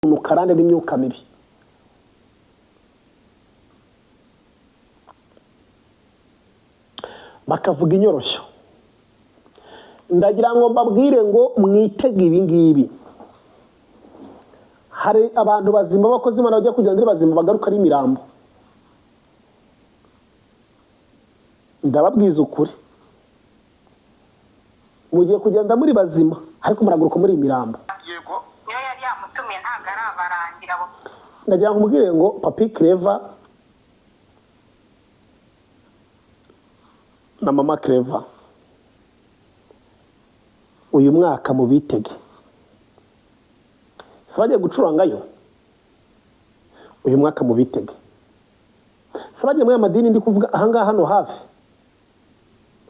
Karande n'imyuka mibi. Bakavuga inyoroshyo. Ndagira ngo mbabwire ngo mwitege ibi ngibi. Hari abantu bazima, abakozi b'Imana bajya kugira ngo ari bazima, bagaruka ari imirambo. Ndababwiza ukuri, mugiye kugenda muri bazima, ariko muraguruka muri imirambo. Yego. Niyo yari yamutumiye, ntabwo arabarangira abo. Ndagira ngo mubwire ngo Papi Clever na Mama Clever, uyu mwaka mubitege. Si bagiye gucurangayo? Uyu mwaka mubitege. Si bagiye muri aya madini ndi kuvuga ahangaha hano hafi?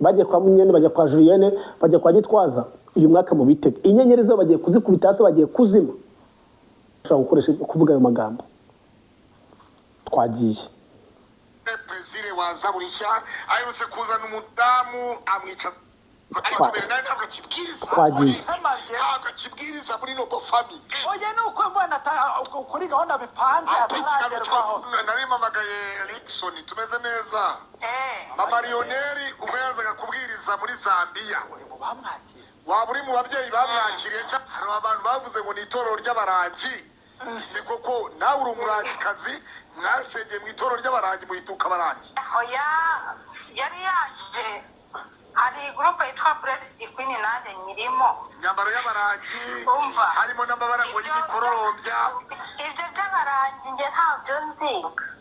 Bagiye kwa Munyene, bajya kwa Julienne, bajya kwa Gitwaza. Uyu mwaka mubitege. Inyenyeri zabo bagiye kuzikubita hasi, bagiye kuzima. Ushobora gukoresha kuvuga ayo magambo. Twagiye. Perezida wa Zaburi Nshya aherutse kuzana umudamu amwica, ariko mbere nawe ntabwo akibwiriza. Twagiye. Ntabwo akibwiriza muri Noble Family. Oya, ni uko mbona kuri gahunda bipanze Ati ikiganiro ataragerwaho. Nari mpamagaye Rickson, tumeze neza. Mama Lionel ubwo yazaga kubwiriza muri Zambia, Uri mu bamwakira? Waba uri mu babyeyi bamwakiriye? Hari abantu bavuze ngo ni itorero ry'abarangi. Ese koko nawe uri umurangikazi? Mwasengeye mu itorero ry'abarangi, muhituka abarangi? Oya, yari yaje, hari groupe yitwa Blessed Queen, nanjye nyirimo. Imyambaro y'abarangi. Umva. Harimo n'amabara ngo y'imikororombya. Ibyo by'abarangi njye ntabyo nzi.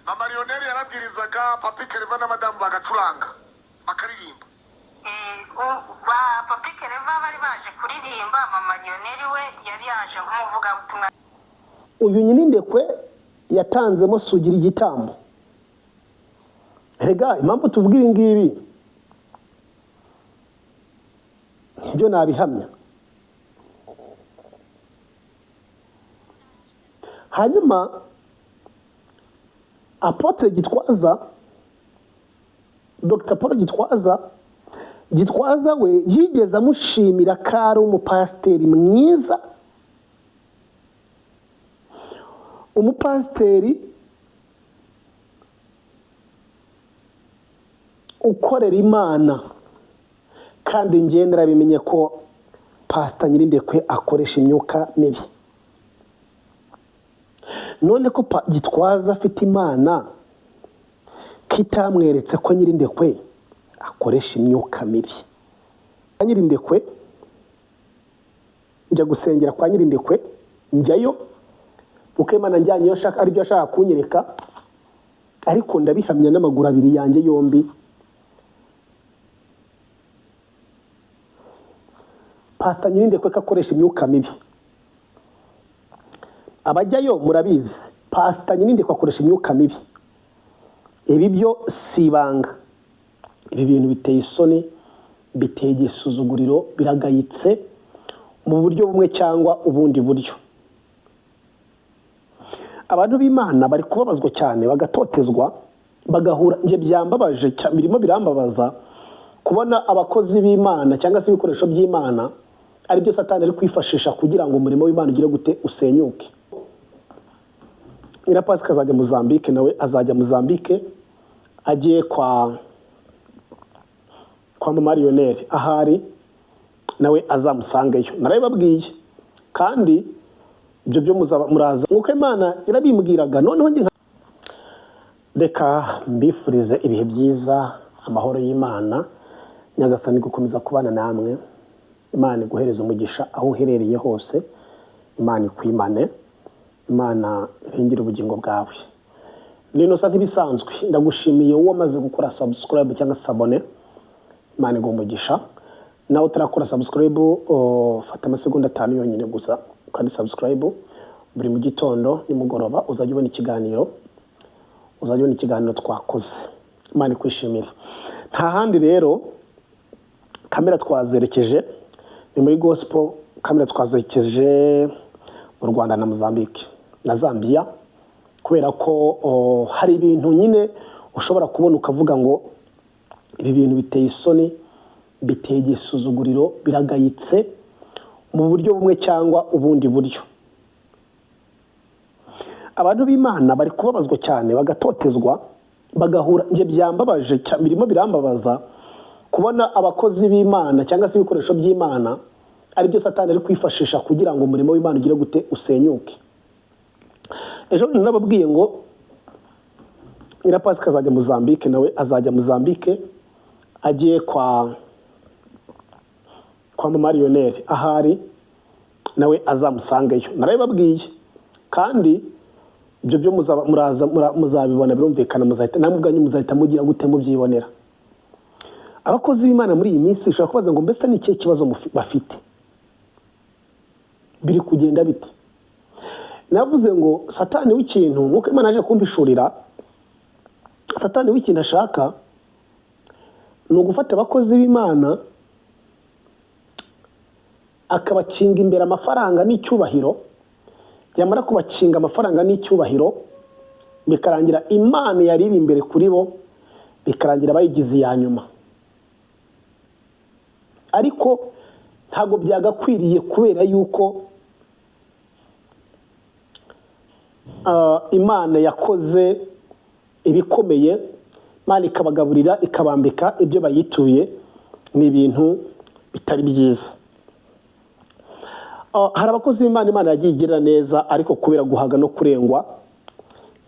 Mama Lionel yarabwirizaga, Papi Clever na madamu bagacuranga, bakaririmba. Ba Papi Clever bari baje kuririmba, Mama Lionel we yari yaje nk'umuvugabutumwa. Uyu Nyirindekwe yatanzemo sugira igitambo. Rega impamvu tuvuga ibi ngibi, nibyo nabihamya. Hanyuma Apôtre Gitwaza, Dr Paul Gitwaza, Gitwaza we yigeze amushimira ko ari umupasiteri mwiza, umupasiteri ukorera Imana. Kandi njye narabimenye ko Pasita Nyirindekwe akoresha imyuka mibi. None ko Gitwaza afite Imana, ko itamweretse ko Nyirindekwe akoresha imyuka mibi? Nyirindekwe, njya gusengera kwa Nyirindekwe, njyayo kuko Imana njyanyeyo aribyo ashaka kunyereka, ariko ndabihamya n'amaguru abiri yanjye yombi. Pasita Nyirindekwe ko akoresha imyuka mibi, abajyayo murabizi. Pasita Nyirindekwe akoresha imyuka mibi, ibi byo si ibanga. Ibi bintu biteye isoni, biteye igisuzuguriro, biragayitse mu buryo bumwe cyangwa ubundi buryo. Abantu b'Imana bari kubabazwa cyane, bagatotezwa, bagahura. Njye byambabaje, birimo birambabaza kubona abakozi b'Imana cyangwa se ibikoresho by'Imana aribyo Satani ari kwifashisha kugira ngo umurimo w'Imana ugire gute? Usenyuke. Nyirapasika azajya Mozambique, nawe azajya Mozambique, agiye kwa Mama Lionel, ahari nawe azamusangeyo. Narabibabwiye, kandi ibyo byo muzaba muraza nk'uko Imana irabimbwiraga. Noneho njye reka mbifurize ibihe byiza, amahoro y'Imana Nyagasani gukomeza kubana namwe. Imana iguhereze umugisha aho uherereye hose, Imana ikwimane, Imana irengere ubugingo bwawe. Ninosa nk'ibisanzwe, ndagushimiye wowe wamaze gukora subscribe cyangwa s'abonner, Imana iguha umugisha. Nawe utarakora subscribe, fata amasegonda 5 yonyine gusa kandi subscribe. Buri mu gitondo nimugoroba uzajya ubona ikiganiro, uzajya ubona ikiganiro twakoze. Imana ikwishimire. Nta handi rero kamera twazerekeje, ni muri gospel. Kamera twazerekeje mu Rwanda na Mozambique na Zambia, kubera ko hari ibintu nyine ushobora kubona ukavuga ngo ibi bintu biteye isoni, biteye igisuzuguriro, biragayitse mu buryo bumwe cyangwa ubundi buryo. Abantu b'Imana bari kubabazwa cyane, bagatotezwa, bagahura. Njye byambabaje, birimo birambabaza kubona abakozi b'Imana cyangwa se ibikoresho by'Imana ari byo Satani ari kwifashisha kugira ngo umurimo w'Imana ugire gute, usenyuke. Ejo bundi narababwiye ngo Nyirapasika azajya Mozambique, nawe azajya Mozambique, agiye kwa mama Lionel, ahari nawe azamusangeyo. Narabibabwiye, kandi ibyo byo muraza muzabibona, birumvikana, muzahita namwe ubwanyu muzahita mugira gute, mubyibonera. Abakozi b'Imana muri iyi minsi ushobora kubaza ngo mbese ni ikihe kibazo bafite, biri kugenda bite? Navuze ngo Satani w'ikintu, nk'uko Imana yaje kumpishurira, Satani w'ikintu ashaka ni ugufata abakozi b'Imana akabakinga imbere amafaranga n'icyubahiro. Yamara kubakinga amafaranga n'icyubahiro, bikarangira Imana yari iri imbere kuri bo, bikarangira bayigize iya nyuma. Ariko ntabwo byagakwiriye, kubera yuko Imana yakoze ibikomeye, Imana ikabagaburira, ikabambika ibyo bayituye, ni ibintu bitari byiza. Hari abakozi b'Imana Imana yagiye igirira neza, ariko kubera guhaga no kurengwa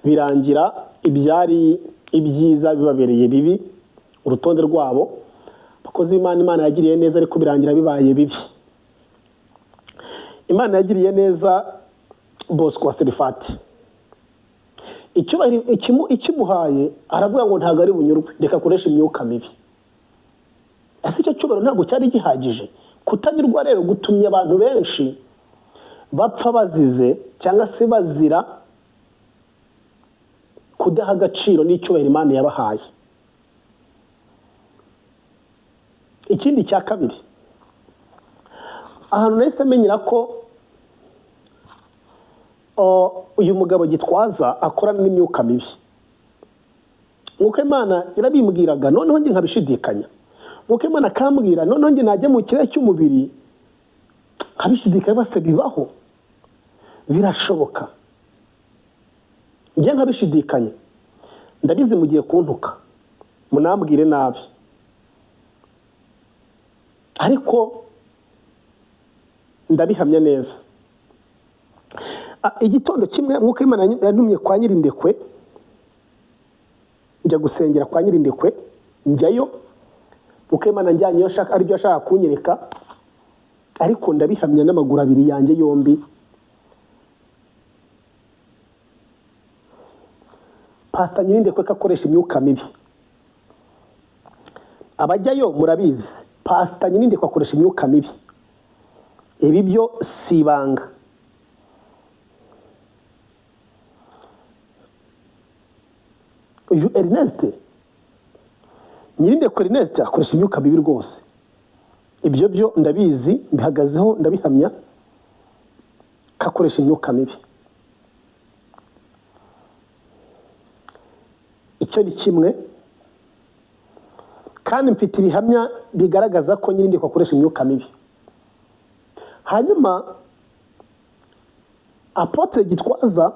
birangira ibyari ibyiza bibabereye bibi. Urutonde rwabo, abakozi b'Imana Imana yagiriye neza ariko birangira bibaye bibi. Imana yagiriye neza Bosco wa Serifati, icyubahiro ikimuhaye, aravuga ngo ntabwo ari bunyurwe, reka akoreshe imyuka mibi. Ese icyo cyubahiro ntabwo cyari gihagije? Kutanyurwa rero gutumye abantu benshi bapfa bazize cyangwa se bazira kudaha agaciro n'icyubahiro Imana yabahaye. Ikindi cya kabiri, ahantu nahise menyera ko uyu mugabo Gitwaza akorana n'imyuka mibi, nk'uko Imana irabimbwiraga, noneho njye nkabishidikanya. Nk'uko Imana akambwira, noneho njye najya mu kirere cy'umubiri nkabishidikanya, base bibaho, birashoboka, njye nkabishidikanya. Ndabizi mugiye kuntuka munambwire nabi, ariko ndabihamya neza. Igitondo kimwe nk'uko Imana yantumye kwa Nyirindekwe, njya gusengera kwa Nyirindekwe, njyayo nk'uko Imana njyanyeyo, aribyo ashaka kunyereka, ariko ndabihamya n'amaguru abiri yanjye yombi. Pastor Nyirindekwe ko akoresha imyuka mibi, abajyayo murabizi, Pastor Nyirindekwe akoresha imyuka mibi, ibi byo si ibanga. Uyu Ernest Nyirindekwe Ernest akoresha imyuka mibi rwose, ibyo byo ndabizi, mbihagazeho, ndabihamya ko akoresha imyuka mibi. Icyo ni kimwe, kandi mfite ibihamya bigaragaza ko Nyirindekwe akoresha imyuka mibi. Hanyuma Apotre Gitwaza,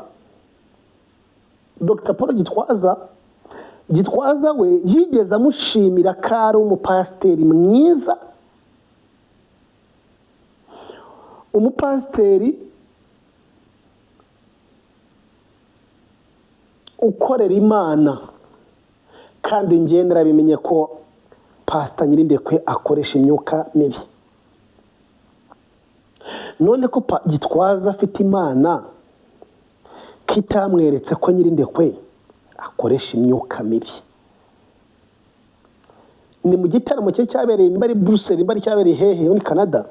Dr Paul Gitwaza, Gitwaza we yigeze amushimira ko ari umupasiteri mwiza, umupasiteri ukorera Imana, kandi njye narabimenye ko Pastor Nyirindekwe akoresha imyuka mibi. None ko Gitwaza afite Imana, kitamweretse ko Nyirindekwe akoresha imyuka mibi. Ni mu gitaramo cye cyabereye nimba ari Bruxelles, nimba ari cyabereye hehe muri Canada.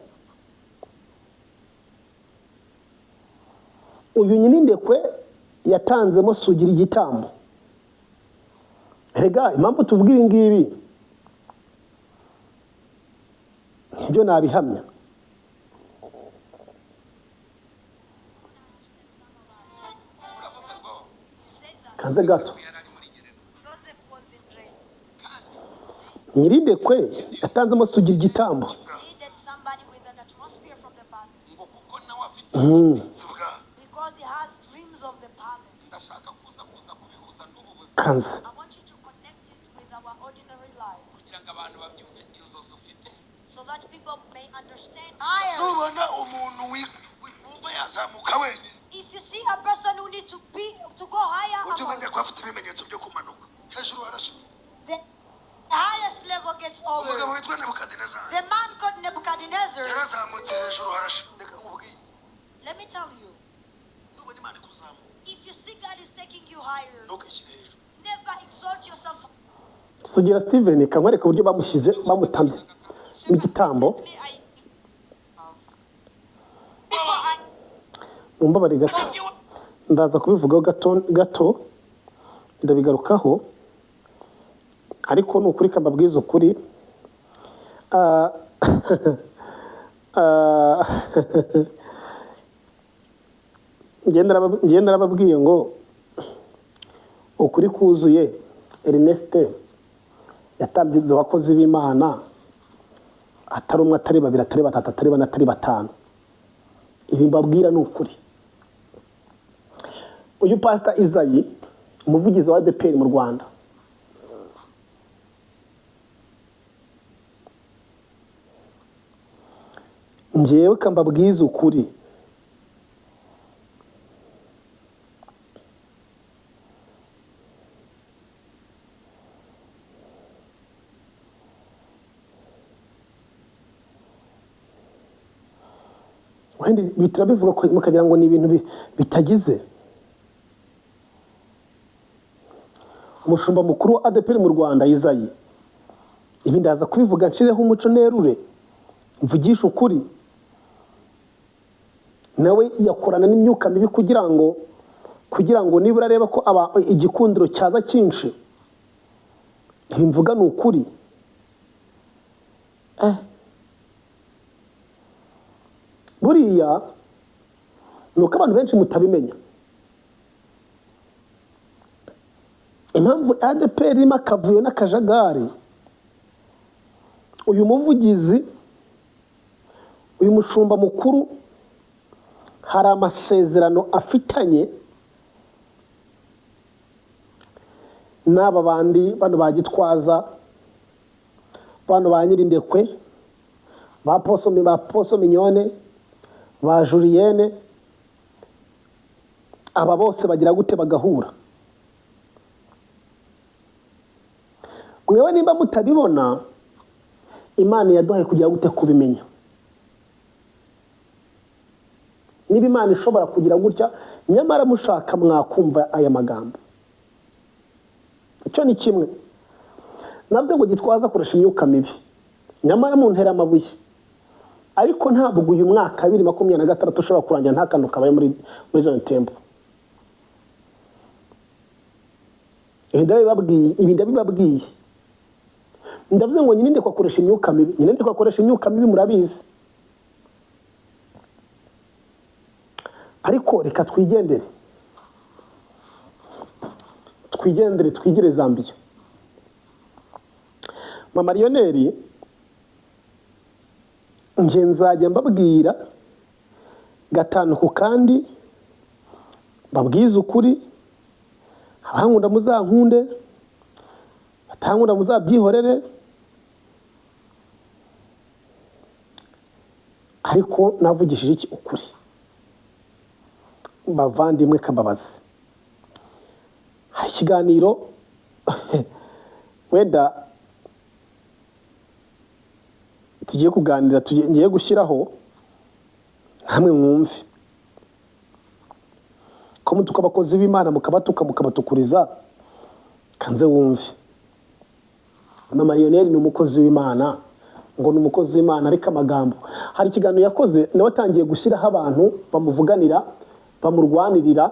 Uyu Nyirindekwe yatanzemo sugira igitambo. Rega impamvu tuvuga ibi ngibi nibyo nabihamya. Kanze gato. Nyirindekwe yatanzemo sugira igitambo. of the palace. Ndashaka kuza kuza kubihuza n'ubu buzima Kanze. I want you to connect it with our ordinary life kugira ngo abantu babyumve inzozi ufite so that people may understand. Higher. Nubona umuntu wi- wi- wumva yazamuka wenyine If you see a person who needs to be to go higher, ujye among umenya ko afite ibimenyetso byo kumanuka hejuru harashe the highest level gets umugabo over. witwa Nebukadinezari The man called Nebuchadnezzar, yarazamutse hejuru harashe reka nkubwiye let me tell you, nubona Imana ikuzamuka if you see God is taking you higher, ntukishyire hejuru never exalt yourself. Sugira Steven, kankwereka uburyo bamushyize bamutambye n'igitambo. Mumbabare gato, ndaza kubivugaho gato gato, ndabigarukaho, ariko ni ukuri kambabwiza ukuri. Ah, ah, njye narababwiye ngo ukuri kuzuye. Ernest yatambye abakozi b'Imana atari umwe, atari babiri, atari batatu, atari bane, atari batanu. Ibi mbabwira ni ukuri. Uyu Pasita Izayi, umuvugizi wa ADEPR mu Rwanda, njyewe kambabwiza ukuri, wenda ibi turabivuga mukagira ngo ni ibintu bitagize. Umushumba mukuru wa ADEPR mu Rwanda Izayi, ibi ndaza kubivuga nshireho umuco nerure mvugishe ukuri, nawe yakorana n'imyuka mibi kugira ngo nibura arebe ko aba igikundiro cyaza cyinshi. Ibi mvuga ni ukuri. Buriya ni uko abantu benshi mutabimenya impamvu ADEPR irimo akavuyo n'akajagari. Uyu muvugizi, uyu mushumba mukuru, hari amasezerano afitanye n'aba bandi bano ba Gitwaza, bano ba Nyirindekwe, ba Poso Mignone, ba Julienne. Aba bose bagira gute? Bagahura. Mwewe nimba mutabibona, Imana yaduhaye kugira gute? Kubimenya. Niba Imana ishobora kugira gutya, nyamara mushaka mwakumva aya magambo. Icyo ni kimwe. Navuze ngo Gitwaza akoresha imyuka mibi, nyamara muntera amabuye, ariko ntabwo uyu mwaka 2026 ushobora kurangira nta kantu kabaye muri Zion Temple. Ibi ndabibabwiye, ibi ndabibabwiye. Ndavuze ngo nyine akoresha imyuka mibi, nyine akoresha imyuka mibi, murabizi. Ariko reka twigendere, twigendere, twigire Zambiya. Mama Lionel, njye nzajya mbabwira gatanu ku kandi, mbabwize ukuri. Abankunda muzankunde, batankunda muzabyihorere, ariko navugishije iki? Ukuri. Bavandimwe, kambabazi, hari ikiganiro wenda tugiye kuganira, ngiye gushyiraho namwe mwumve ko mutuka abakozi b'Imana, mukabatuka, mukabatukuriza. Kanze wumve. Mama Lionel ni umukozi w'Imana, ngo ni umukozi w'Imana, ariko amagambo, hari ikiganiro yakoze, nawe atangiye gushyiraho abantu bamuvuganira, bamurwanirira,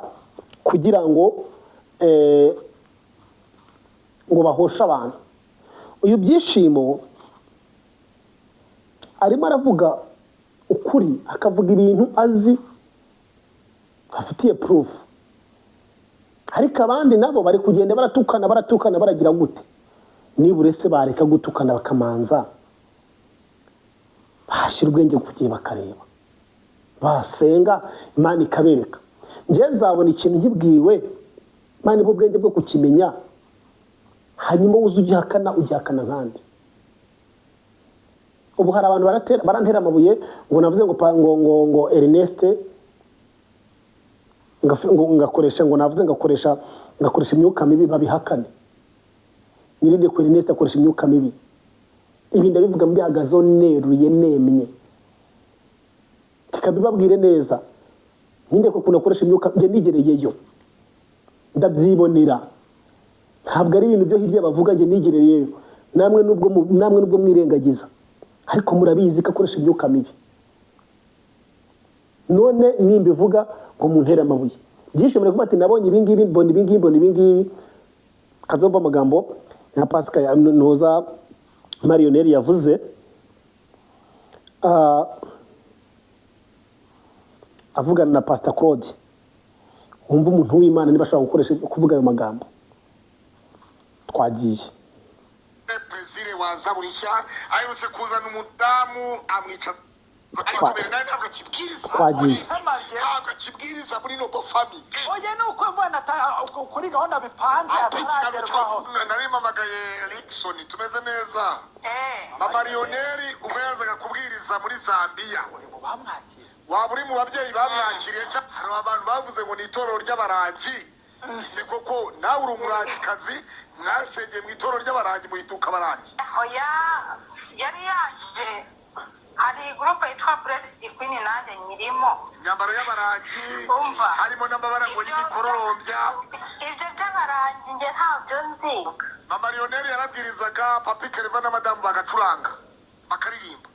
kugira ngo ngo bahoshe abantu. Uyu Byishimo arimo aravuga ukuri, akavuga ibintu azi, afitiye proof, ariko abandi nabo bari kugenda baratukana, baratukana, baragira gute? Nibura se bareka gutukana, bakamanza bashyira ubwenge ku gihe, bakareba, basenga Imana ikabereka. Njye nzabona ikintu nkibwiwe, Imana impa ubwenge bwo kukimenya, hanyuma uze ugihakana, ugihakana nkandi. Ubu hari abantu barantera amabuye ngo navuze ngo ngo ngo ngo Ernest ngo ngakoresha, ngo navuze ngakoresha imyuka mibi, babihakane. Nyirinde ko Ernest akoresha imyuka mibi. Ibi ndabivuga mbihagazeho neruye nemye, tukabibabwire neza. Nyine ko ukuntu akoresha imyuka, njye nigereyeyo ndabyibonera, ntabwo ari ibintu byo hirya bavuga, njye nigereyeyo. Namwe nubwo mwirengagiza, ariko murabizi ko akoresha imyuka mibi. None nimbivuga ngo muntere amabuye byinshi, muri kuvuga ati nabonye ibi ngibi, mbona ibi ngibi, mbona ibi ngibi. Kazomba amagambo ya Pasika ya Ntuza Mariyoneri yavuze, avugana na Pastor Claude. Wumva umuntu w'Imana niba ashobora gukoresha kuvuga ayo magambo. Twagiye. Perezida wa Zaburi Nshya aherutse kuzana umudamu amwica, ariko mbere nawe ntabwo akibwiriza. Twagiye. Ntabwo akibwiriza muri Noble Family. Oya, ni uko mbona kuri gahunda bipanze ataragerwaho. Nari mpamagaye Erikson, tumeze neza. Mama Lionel ubwo yazaga kubwiriza muri Zambia, Uri mu bamwakira? Waba uri mu babyeyi bamwakiriye? Hari abantu bavuze ngo ni itorero ry'abarangi. Ese koko nawe uri umurangikazi? Mwasengeye mu itorero ry'abarangi, muhituka abarangi? Oya, yari yaje, hari groupe yitwa Blessed Queen, nanjye nyirimo. Imyambaro y'abarangi, Umva. harimo n'amabara ngo y'imikororombya. Ibyo by'abarangi njye ntabyo nzi. Mama Lionel yarabwirizaga, Papi Kereva na madamu bagacuranga, bakaririmba.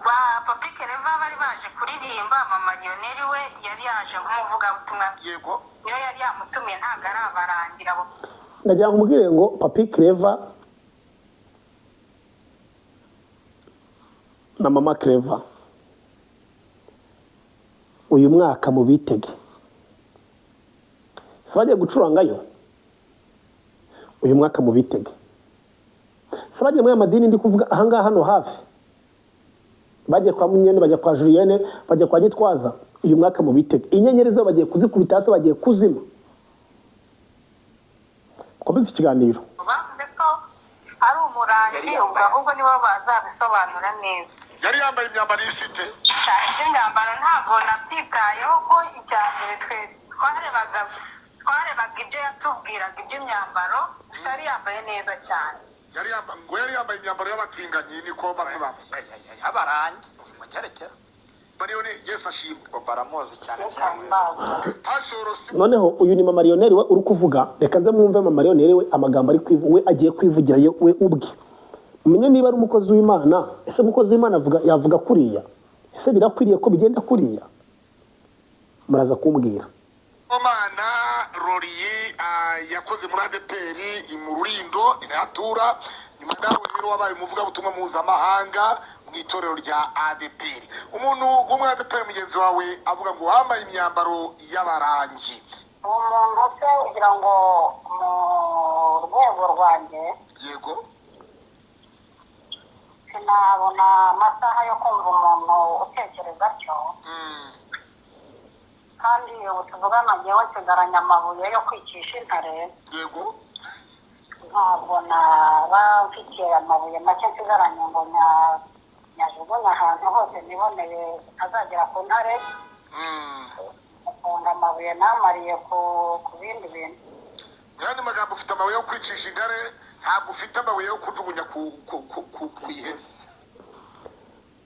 Ba Papi Kereva bari baje kuririmba, mama Lionel we yari yaje nk'umuvugabutumwa. Niyo yari yamutumiye, ntabwo ari abarangira abo. Ndagira ngo umubwire ngo Papi Clever na Mama Clever uyu mwaka mu bitege, si bagiye gucurangayo uyu mwaka mu bitege, si bagiye muri aya madini ndi kuvuga ahangaha hano hafi, bagiye kwa Munyene, bajya kwa Julienne, bajya kwa Gitwaza. Uyu mwaka mu bitege, inyenyeri zabo bagiye kuzikubita hasi, bagiye kuzima. Komeza ikiganiro. Bavuze ko ari umurangi, ubwo ahubwo nibo bazabisobanura neza. Yari yambaye imyambaro y'isite. Iby'imyambaro ntabwo nabyitayeho, ko icya mbere twe twarebaga ibyo yatubwiraga iby'imyambaro. Gusa yari yambaye neza cyane. Yari yambaye, ngo yari yambaye imyambaro y'abatinganyi, niko bamwe bavuga. Abarangi mu cyerekezo. Mariyone, Yesu ashimwe. Ngo baramuzi cyane. Pasoro si Noneho uyu ni mama Lionel we uri kuvuga. Reka nze mwumve mama Lionel we amagambo ari we agiye kwivugira we ubwe, mumenye niba ari umukozi w'Imana. Ese umukozi w'Imana avuga, yavuga kuriya? Ese birakwiriye ko bigenda kuriya? Muraza kumbwira. Omana Roriye yakoze muri ADEPR mu Rurindo, inatura nyuma. Nawe rero wabaye umuvugabutumwa mpuzamahanga mu itorero rya ADEPR. Umuntu wo muri ADEPR mugenzi wawe avuga ngo wambaye imyambaro y'abarangi. Uwo muntu se, kugira ngo mu rwego rwanjye sinabona amasaha yo kumva umuntu utekereza atyo. Kandi ubu tuvugana ngewe nsigaranye amabuye yo kwicisha intare. Ntabwo naba mfite amabuye make nsigaranye ngo nyajugunye ahantu hose niboneye azagera ku ntare. Akunda amabuye namariye ku bindi bintu. Mu yandi magambo, ufite amabuye yo kwicisha intare, ntabwo ufite amabuye yo kujugunya ku ihene.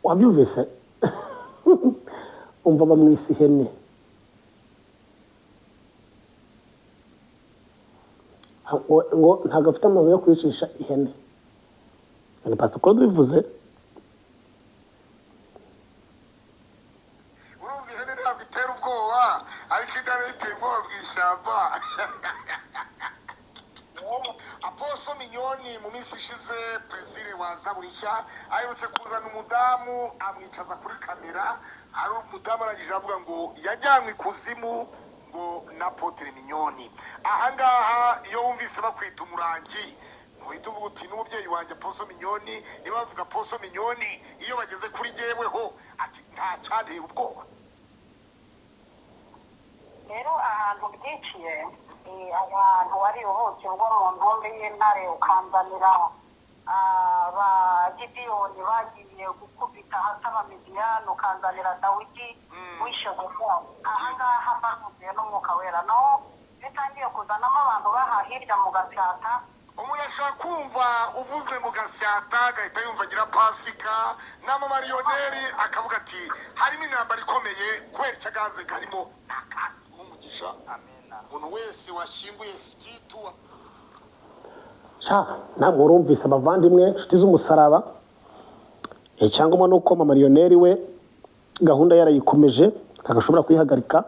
Wabyumvise? Umva, bamwise ihene. Ngo ntabwo afite amabuye yo kwicisha ihene. Ni Pastor Claude ubivuze. Urumva, ihene ntabwo itera ubwoba, ariko intare iteye ubwoba mu ishyamba. Apostle Mignonne, mu minsi ishize perezida wa Zaburi Nshya aherutse kuzana umudamu amwicaza kuri kamera, ari umudamu arangije avuga ngo yajyanywe ikuzimu ngo na Apôtre Mignonne. Ahangaha iyo wumvise bakwita umurangi, uhita uvuga uti n'umubyeyi wanjye Apostle Mignonne, niba bavuga Apostle Mignonne, iyo bageze kuri jyeweho, ati nta cyantera ubwoba. Rero ahantu byiciye, abantu wari ubuki bwo mu ntumbi y'intare, ukanzanira ba Gidiyoni bagiye gukubita hasi Abamidiyani, ukanzanira Dawidi wishe Goliyati. Aha ngaha mbahuzuye n'Umwuka Wera, naho bitangiye kuzanamo abantu baha hirya mu Gasyata. Umuntu ashobora kumva uvuze mu Gasyata agahita yumva agira Pasika n'amamariyoneri, akavuga ati harimo intambara ikomeye kubera icyo agaze karimo ni akaga. Umugisha umuntu wese washyinguye sikitu. Sha, namwe urumvise abavandimwe, inshuti z'umusaraba. Icyangombwa ni uko Mamariyoneri we gahunda yarayikomeje, ntabwo ashobora kuyihagarika.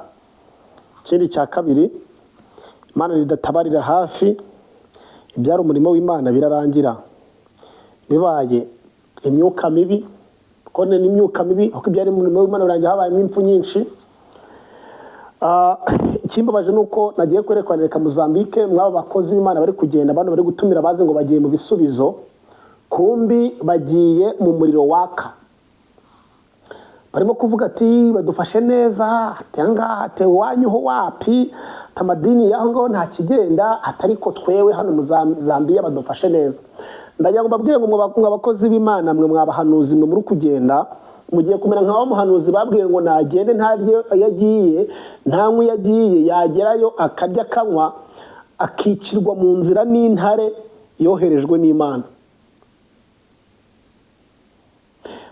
Ikindi cya kabiri, Imana ridatabarira hafi, ibyari umurimo w'Imana birarangira bibaye imyuka mibi, kuko ni imyuka mibi, kuko ibyari umurimo w'Imana birangira habayemo impfu nyinshi. Ikimbabaje ni uko nagiye kwerekana reka Mozambique, mw'abo bakozi b'Imana bari kugenda, bano bari gutumira bazi ngo bagiye mu bisubizo, kumbi bagiye mu muriro waka. Barimo kuvuga ati badufashe neza, ati aha ngaha, ati iwanyu ho wapi, ati amadini y'aho ngaho nta kigenda, ati ariko twewe hano mu Zambia badufashe neza. Ndagira ngo mbabwire ngo mwa bakozi b'Imana mwe, mwabahanuzi mwe muri kugenda, mugiye kumera nka wa muhanuzi babwiye ngo nagende ntarye iyo agiye, ntanywe iyo agiye, yagerayo akarya akanywa, akicirwa mu nzira n'intare yoherejwe n'Imana.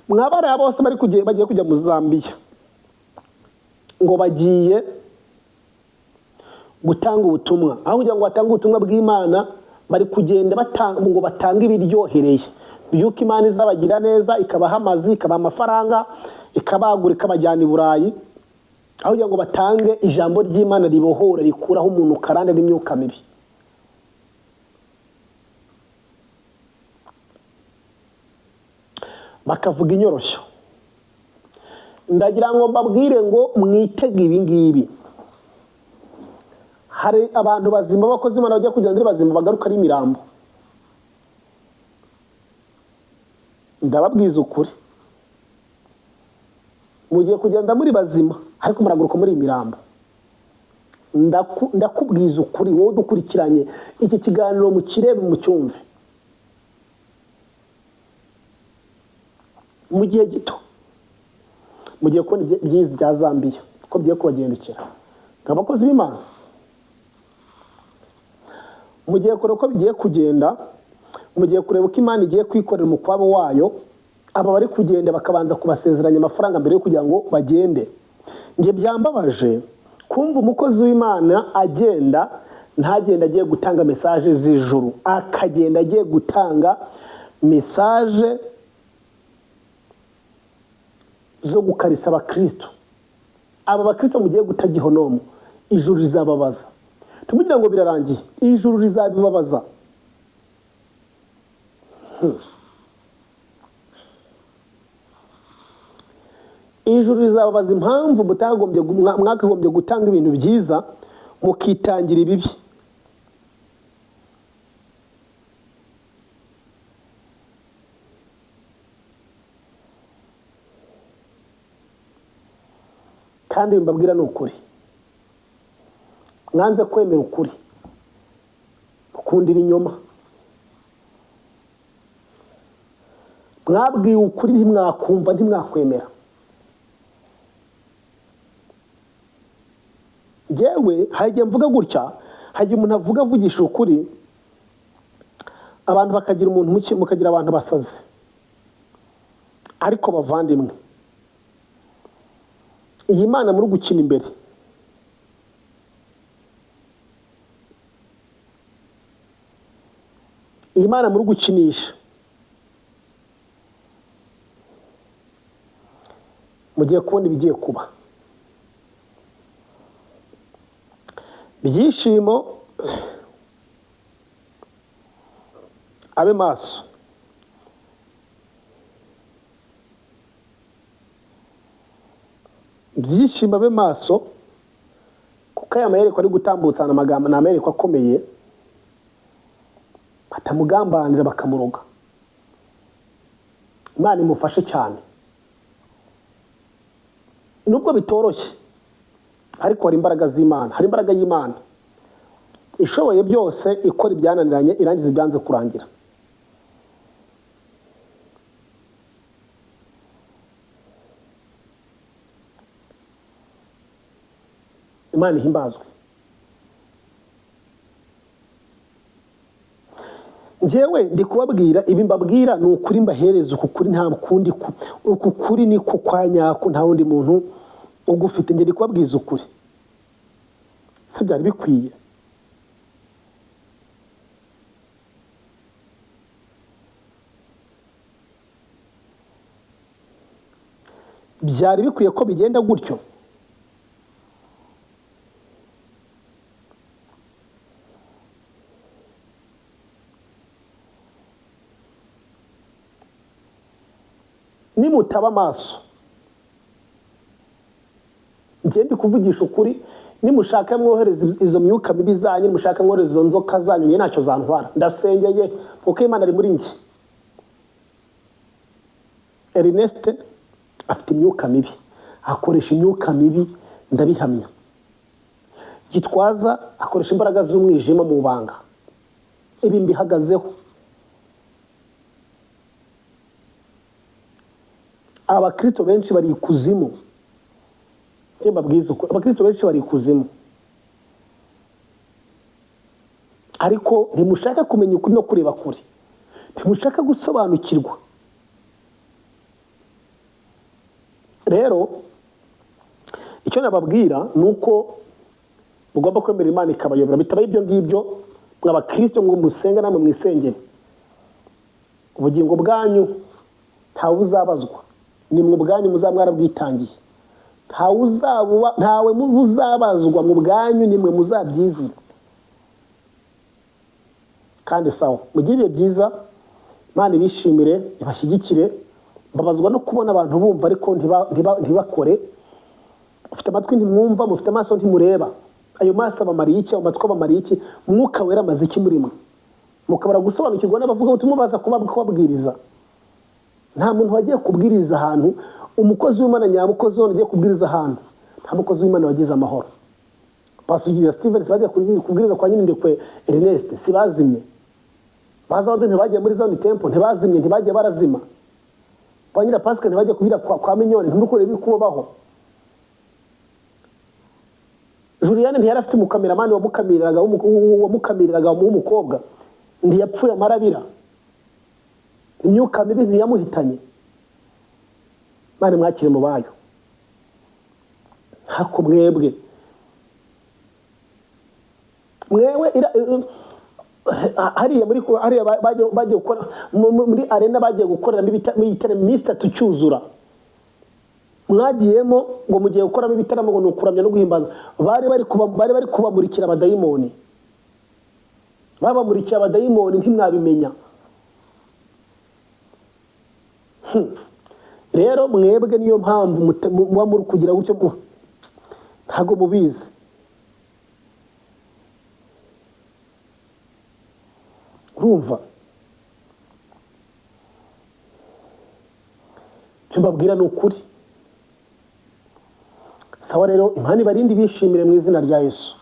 Mwabariya bose bari bagiye kujya mu Zambia ngo bagiye gutanga ubutumwa, aho kugira ngo batange ubutumwa bw'Imana bari kugenda ngo batange ibiryohereye, yuko Imana izabagira neza, ikabaha amazi, ikabaha amafaranga, ikabagura, ikabajyana i Burayi, aho kugira ngo batange ijambo ry'Imana ribohora, rikuraho umuntu karande n'imyuka mibi. Bakavuga inyoroshyo. Ndagira ngo mbabwire ngo mwitege ibi ngibi. Hari abantu bazima bakoze Imana bajya kugenda ari bazima bagaruka ari imirambo. Ndababwiza ukuri, mugiye kugenda muri bazima ariko muraguruka muri imirambo. Ndakubwiza ukuri, wowe udukurikiranye iki kiganiro mukirebe mucyumve. Mu gihe gito mugiye kubona ibyiza bya Zambia ko bigiye kubagendekera. Abakozi b'Imana mugiye kureba uko bigiye kugenda, mugiye kureba uko Imana igiye kwikorera umukwabo wayo. Aba bari kugenda bakabanza kubasezeranya amafaranga mbere yo kugira ngo bagende. Nge byambabaje kumva umukozi w'Imana agenda, ntagenda agiye gutanga message z'ijuru, akagenda agiye gutanga message zo gukarisa abakristo. Aba bakristo mugiye guta gihonomo, ijuru rizababaza. Tumugira ngo birarangiye, ijuru rizabibabaza. Ijuru rizababaza impamvu mwakagombye gutanga ibintu byiza mukitangira ibibi. Kandi mbabwira ni ukuri, mwanze kwemera ukuri, mukunda ibinyoma. Mwabwiwe ukuri ntimwakumva, ntimwakwemera. Njyewe hari igihe mvuga gutya, hari igihe umuntu avuga avugisha ukuri, abantu bakagira umuntu muke, mukagira abantu basaze. Ariko bavandimwe, iyi Mana muri gukina imbere, iyi Mana muri gukinisha, mugiye kubona ibigiye kuba. Byishimo abe maso. Byishimo abe maso, kuko aya mayerekwa ari gutambutsa amagambo ni amayerekwa akomeye, batamugambanira bakamuroga. Imana imufashe cyane, nubwo bitoroshye, Ariko hari imbaraga z'Imana, hari imbaraga y'Imana ishoboye byose, ikora ibyananiranye, irangiza ibyanze kurangira. Imana ihimbazwe. Njyewe ndi kubabwira ibi mbabwira ni ukuri, mbahereza uku kuri, nta kundi uku kuri ni ko kwa nyako, nta wundi muntu ugufite. Njye ndi kubabwiza ukuri, se byari bikwiye? Byari bikwiye ko bigenda gutyo? Nimutaba amaso, njye ndi kuvugisha ukuri, nimushaka mwohereza izo myuka mibi zanyu, nimushaka mwohereza izo nzoka zanyu, njye ntacyo zantwara, ndasengeye kuko Imana ari muri njye. Ernest afite imyuka mibi, akoresha imyuka mibi, ndabihamya. Gitwaza akoresha imbaraga z'umwijima mu banga, ibi mbihagazeho. Abakristo benshi bari ikuzimu, njye mbabwiza ukuri, abakristo benshi bari ikuzimu, ariko ntimushaka kumenya ukuri no kureba kure, ntimushaka gusobanukirwa. Rero icyo nababwira ni uko mugomba kwemera Imana ikabayobora. Bitabaye ibyo ngibyo, mw'abakristo ngo musenga namwe mwisengere, ubugingo bwanyu ntawe buzabazwa, ni mwe ubwanyu muzaba mwarabwitangiye, ntawe muzabazwa mu bwanyu, ni mwe muzabyizira. Kandi sawa, mugire ibihe byiza, Imana ibishimire, ibashyigikire. Mbabazwa no kubona abantu bumva ariko ntibakore. Mufite amatwi ntimwumva, mufite amaso ntimureba. Ayo maso abamariye iki? Ayo matwi abamariye iki? Mwuka wera amaze iki muri mwe? Mukabura gusobanukirwa n'abavuga ubutumwa baza kubabwiriza. Nta muntu wagiye kubwiriza ahantu, umukozi w'Imana nyamukozi w'Imana agiye kubwiriza ahantu, nta mukozi w'Imana wagize amahoro. Pastor Stevens bagiye kubwiriza kwa Nyirindekwe Ernest, si bazimye. Baza abandi ntibagiye muri Zion Temple, ntibazimye, ntibagiye barazima. Kwa Nyira Pascal ntibagiye kubwira kwa Mignone, ntimukore ibikubaho. Juliane ntiyari afite umukameramani wamukamiriraga w'umukobwa, ntiyapfuye amarabira, imyuka mibi ntiyamuhitanye. Imana mwakire mu bayo. Hako mwebwe mwewe hariya muri hariya bagiye gukora muri arena, bagiye gukoreramo ibitaramo iminsi itatu cyuzura. Mwagiyemo ngo mugiye gukoramo ibitaramo ngo ni ukuramya no guhimbaza. Bari bari kubamurikira abadayimoni, babamurikiye abadayimoni ntimwabimenya. Rero mwebwe niyo mpamvu muba muri kugira gutyo, ntago mubizi. Urumva icyo mbabwira ni ukuri. Sawa rero, Imana ibarinde, ibishimire mu izina rya Yesu.